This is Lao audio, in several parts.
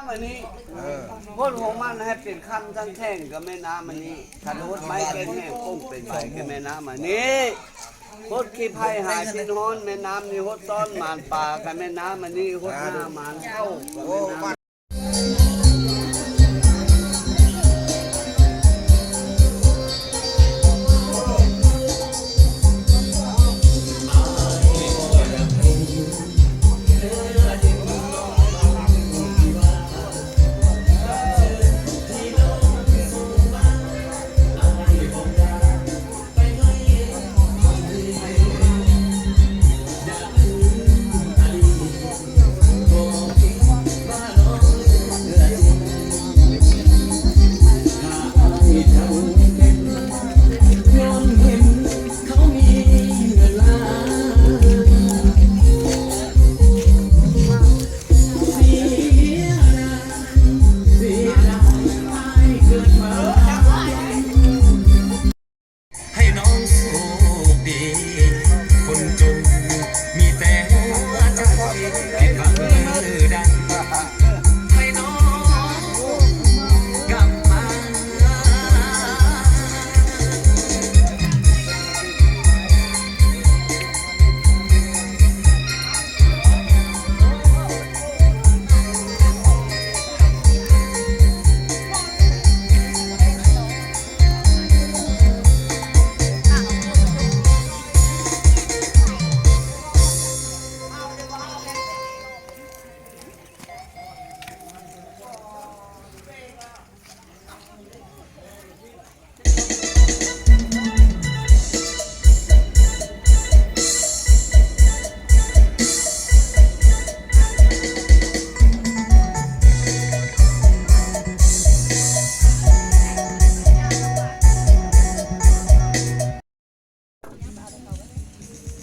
ອັນນີ້ ເອີ ຫົດຫົວມັນໃຫ້ເປັນຄຳທັງແທ່ງກໍແມ່ນນ້ຳອັນນີ້ ຄັນຫົດໄມ້ເປັນແຫ້ງປົງເປັນໃບກໍແມ່ນນ້ຳອັນນີ້ ຫົດຂີ້ໄຜ່ຫາຍເປັນຮ້ອນແມ່ນນ້ຳນີ້ ຫົດຕ້ອນໝານປາກໍແມ່ນນ້ຳອັນນີ້ ຫົດໜ້າໝານເຂົ້າກໍແມ່ນນ້ຳ. ໃຫ້ນ້ອງໂຊກດີ ຄົນຈົນມີແຕ່ຫົວໃຈ ຜິດຫວັງເມື່ອໃດ ໃຫ້ນ້ອງກັບມາ.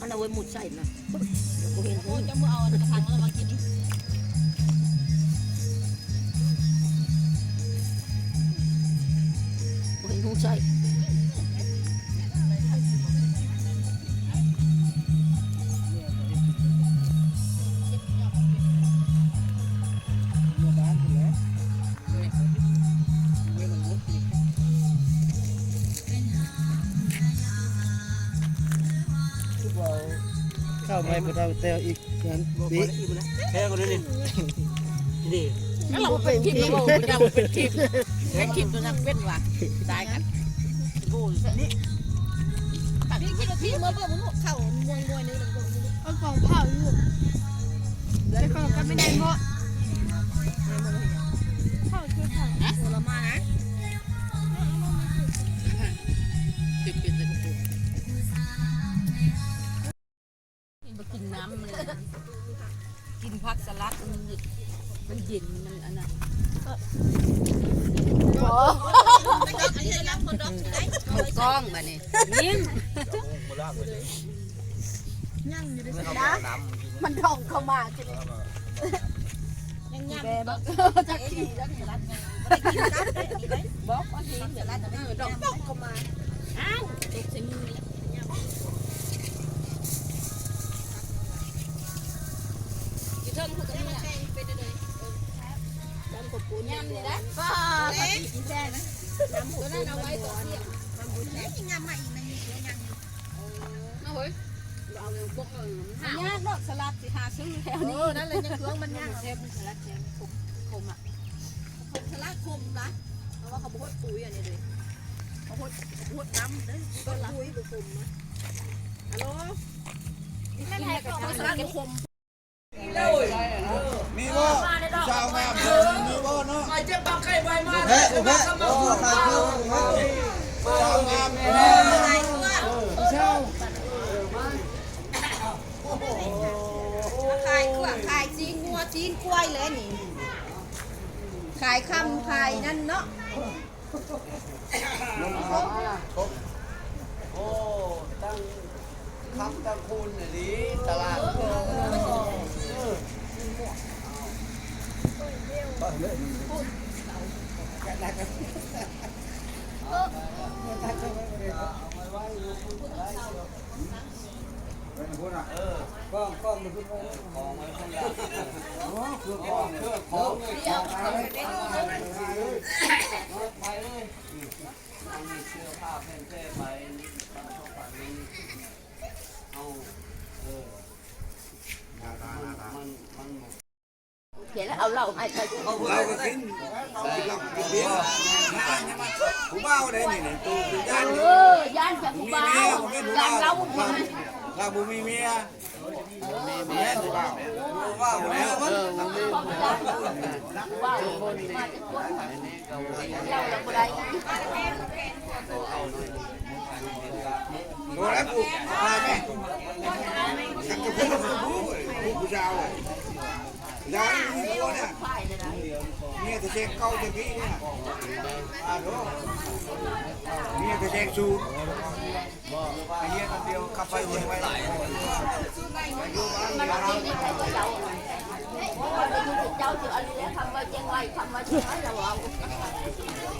ອັນນັ້ນໄວ້ໝູດໃສ່ນະ ບໍ່ເຫັນຫູ ຈະເອົາອັນກະຖັງລະມາກິນ ບໍ່ເຫັນຫູໃສ່. ເຂົ້າໃໝ່ບໍ່ເທົ່າແຕ່ວອີກນັ້ນ ແທ້ກວ່ານີ້ ນີ້ ແລ້ວເຮົາເປັນຄລິບແລ້ວບໍ່ ເປັນຄລິບ ເປັນຄລິບຕົວນັ້ນເປັນວ່າ ຕາຍກັນ ໂອ້ຍ ນີ້ ນີ້ຄິດວ່າທີ່ເມື່ອເບິ່ງເຂົ້າມວຍໆ ນີ້ ເອົາກອງເຜົາຢູ່ ແຕ່ເຂົາກໍໄມ່ໄດ້ເໝາະ ເຂົາຄືເຂົາ ນະ ໂອ້ ລະມານະ ຈະເປັນແຕ່ກະໂປງ ບໍ່ກິນນ້ຳມັນເລີຍ ກິນຜັກສະຫຼັດ ມັນເຢັນ ມັນເຢັນ ມັນອັນນັ້ນ ບໍ່ ອັນນີ້ລຳຄົນດອກໄດ້ ເຂົ້າກ້ອງບາດນີ້ ຍິ້ມ ຍັງຢູ່ເດ້ ມັນທ່ອງເຂົ້າມາ ຍັງຍຳ ແບບ ຈັກຂີ້ ຈັກ ບໍ່ ບໍ່ກິນ ເອີ ດອກ ດອກເຂົ້າມາ ອ້າວ ຕົກໃສ່ມືນີ້ແຫຼະ ຢູ່ເທິງພຸ້ນກໍມີລະ ເປັນໄດ້ເລີຍ ເອີ ຍຳນີ້ໄດ້ ກໍ ແຊນ ຍຳ ຕົວນັ້ນເອົາໄວ້ຕອນທ່ຽງ ຍຳມາອີກ ມັນມີຕົວຍຳ ເອີ ເອົາເຮີ້ຍ ບໍ່ເອົາເລີຍ ບໍ່ເອົາເລີຍ ມັນຍາກດອກ ສະຫຼັດຊິຫາຊື້ແຖວນີ້ ເອີ ນັ້ນແຫຼະ ຍັງເຄື່ອງມັນຍາກ ແຊບ ສະຫຼັດແຊບ ຂົມ ຂົມອະ ຂົມ ສະຫຼັດຂົມລະ ເພາະວ່າເຂົາບໍ່ຫົດປຸ໋ຍອັນນີ້ເດ້ ເຂົາຫົດ ເຂົາຫົດນ້ຳເດ້ ບໍ່ປຸ໋ຍບໍ່ຂົມນະ ອາໂລ ສະຫຼັດບໍ່ຂົມ ມີບໍ່? ສາວງາມ ມີບໍ່ເນາະ? ໄປເຈັບປາກໄກ່ໄວມາ ແພະ ແພະ ສາວງາມ ສາວງາມ ເອີ ສາວ ມາຂາຍເຄື່ອງ ຂາຍຊີ້ນງົວ ຊີ້ນຄວາຍແຫຼະນີ້ ຂາຍຄຳ ຂາຍນັ້ນເນາະ. ໂອ້ ຕັ້ງຄຳຕັ້ງຄູນອີ່ຫຼີຕະຫຼາດ ເອີ ເອີ ເອີ ເອົາໄວ້ໄວ້ຢູ່ພຸ້ນ ໄວ້ຢູ່ພຸ້ນ ເອີ ກ້ອງ ກ້ອງຢູ່ພຸ້ນ ເອີ ຂອງໄວ້ພຸ້ນລະ ໂອ້ ເຄື່ອງຂອງ ເຄື່ອງຂອງ ເຄື່ອງຂອງ ໄປເລີຍ ອັນນີ້ເສື້ອຜ້າແຜ່ນແພໄປ ນີ້ປາເຂົ້າໄປ ນີ້ເອົາ ເອີ ມັນ ມັນ ມັນ ໂອເຄແລ້ວ ເອົາເຫຼົ້າໃຫ້ ເຫຼົ້າກໍກິນ ກິນເຫຼົ້າກິນເບຍ ຜູ້ບ່າວໄດ້ນີ້ ໂຕຢູ່ຢ້ານ ເອີ ຢ້ານຈະຜູ້ບ່າວ ຢ້ານລາວບໍ່ມີ ລາວບໍ່ມີເມຍ. ເມຍແຕ່ແຊງເກົ່າແຕ່ກີ້ນີ້ນະ ອາໂທ ເມຍແຕ່ແຊງສູງ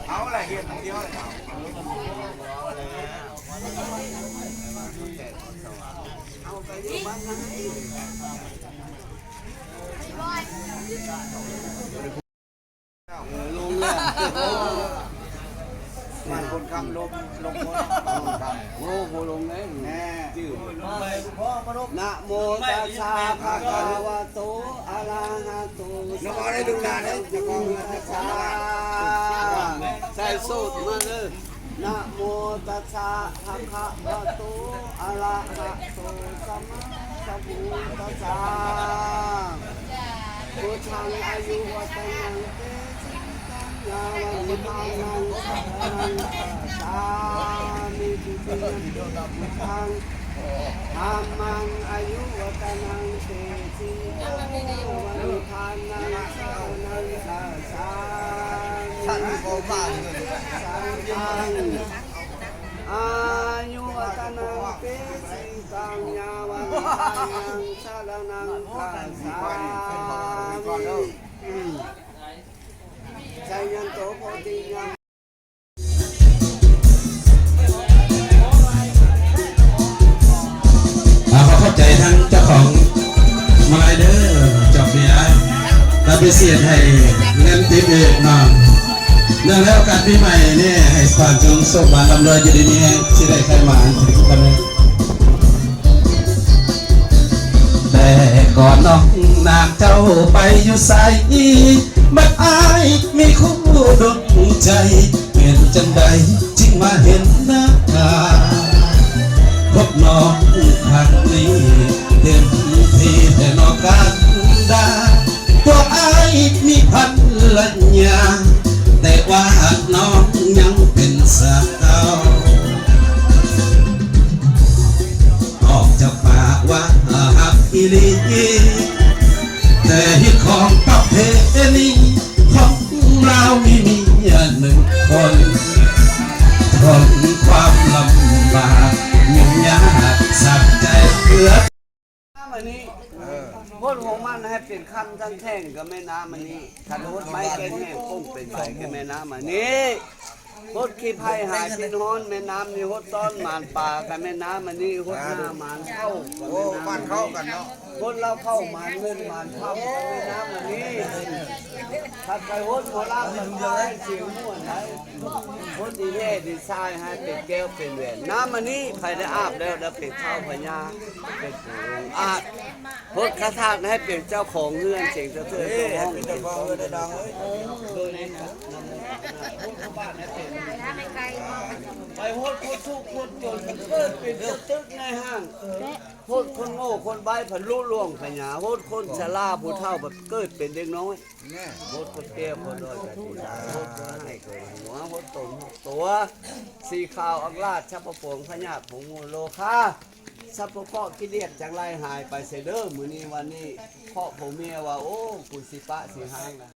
ເອົາລະ ຮຽນດຽວ ເອົາ ເອີ ລົງແລ້ວ ມັນຄົນຄຳລົບ ລົງຄົນ ໂອ້ ບໍ່ລົງເລີຍ ແນ່ ຈື່ ນະໂມຕັດສະ ພະຄະວະໂຕ ອະລະຫະໂຕ ສຳມາສຳພຸດທັດສະ ໃສ່ສູດມາເດີ. ນະໂມຕັດສະ ພະຄະວະໂຕ ອະລະຫະໂຕ ສຳມາສຳພຸດທັດສະ ພຸດທັງ ອາຍຸ ວັດຕະນັງ ເຕ ຈິ ຕັງ ຍາວັນ ນິບພານັງ ສະຣະນັງ ກັດສາມິ ທຸຕິຍຳ ພຸດທັງ ທຳມັງ ອາຍຸ ວັດຕະນັງ ເຕ ຈິ ຕັງ ຍາວັນ ນິບພານັງ ສະຣະນັງ ກັດສາມິ ທຸຕິຍຳ ສັງຄັງ ອາຍຸ ວັດຕະນັງ ເຕ ຈິ ຕັງ ຍາວັນ ນິບພານັງ ສະຣະນັງ ກັດສາມິ ຈາຍັນໂຕ ໂພຕິຍັງ ອ່າ ຂໍຂອບໃຈທາງເຈົ້າຂອງມາໄລເດີ ຈອກເບຍ ຕາເບຍ ໃຫ້ເງິນຕິບອີກເນາະ. ເນື່ອງໃນໂອກາດປີໃໝ່ນີ້ ໃຫ້ທ່ານຈົ່ງໂຊກມານ ລ່ຳລວຍ ຢູ່ດີມີແຮງ ຊິໄດ້ໄຂມານ ແຕ່ກ່ອນນ້ອງນາງເຈົ້າໄປຢູ່ໃສ ບັດອ້າຍມີຄູ່ດວງໃຈ ເປັນຈັ່ງໃດຈຶ່ງມາເຫັນໜ້າ ພົບນ້ອງຄັ້ງນີ້ ເຕັມທີ່ແທ້ເນາະກັນດາ ຕົວອ້າຍມີພັນລະຍາ ແຕ່ວ່ານ້ອງຍັງເປັນສາວ ອອກຈາກປາກວ່າຮັກອີ່ຫຼີ ແຕ່ຮີດຄອງປະເພນີຂອງລາວມີເມຍໜຶ່ງຄົນ ທົນຄວາມລຳບາກຫຍຸ້ງຍາກສັກໃຈເກືອ ນ້ຳອັນນີ້ ເອີ ຫົດຫົວມັນໃຫ້ເປັນຄຳທັງແທ່ງກໍແມ່ນນ້ຳອັນນີ້ ຄັນຫົດໄມ້ແກ່ນແຫ້ງປົ້ງເປັນໃບກໍແມ່ນນ້ຳອັນນີ້ ຫົດຂີ້ໄຜ່ຫາຍພິດຮ້ອນແມ່ນນ້ຳນີ້ ຫົດຕ້ອນໝານປາກໍແມ່ນນ້ຳອັນນີ້ ຫົດໜ້າໝານເຂົ້າກໍແມ່ນນ້ຳອັນນີ້ ໂອ້ ໝານເຂົ້າກັນເນາະ ຫົດເຫຼົ້າເຂົ້າໝານເງິນໝານຄຳກໍແມ່ນນ້ຳອັນນີ້ ຄັນໄປຫົດໝໍລຳກໍເອົາໃຫ້ສຽງມ່ວນໄດ໋ ຄົນດີແທ້ດີຊາຍໃຫ້ເປັນແກ້ວເປັນແຫວນ ນ້ຳອັນນີ້ໃຜໄດ້ອາບແລ້ວໄດ້ເປັນທ້າວພະຍາ ເປັນຜູ້ອົງອາດ ຫົດຂະທາດໃຫ້ເປັນເຈົ້າຂອງເຮືອນ ເສັງສະເທີນສະຫວ່ອງ ເປັນເຈົ້າຂອງເຮືອນໄດ້ດັງເອີຍ ໂດຍໃນນາມຂອງພະບາດໃຫ້ເປັນ ໄປຫົດຄົນທຸກຄົນຈົນ ເກີດເປັນຕຶກໃນຫ້າງ ຫົດຄົນໂງ່ຄົນໄວພັນລຸລ່ວງພະຍາ ຫົດຄົນຊະລາຜູ້ເຖົ້າພັນເກີດເປັນເດັກນ້ອຍ ຫົດຄົນແກ່ຄົນດ້ອຍກະຕິດາ ຫົດຄົນໃຫ້ຄົນຫົວ ຫົດຕົນຫົດຕົວ ສີຂາວອັກລາດ ສັບພະພວງພະຍາດ ຜົງມູນໂລຄາ ສັບພະເຄາະກິເລດຈັ່ງໄຫຼຫາຍໄປເສຍເດີ ມື້ນີ້ວັນນີ້ ເພາະຜົວເມຍວ່າ ໂອ້ ກູຊິປະຊິຮ້າງລະ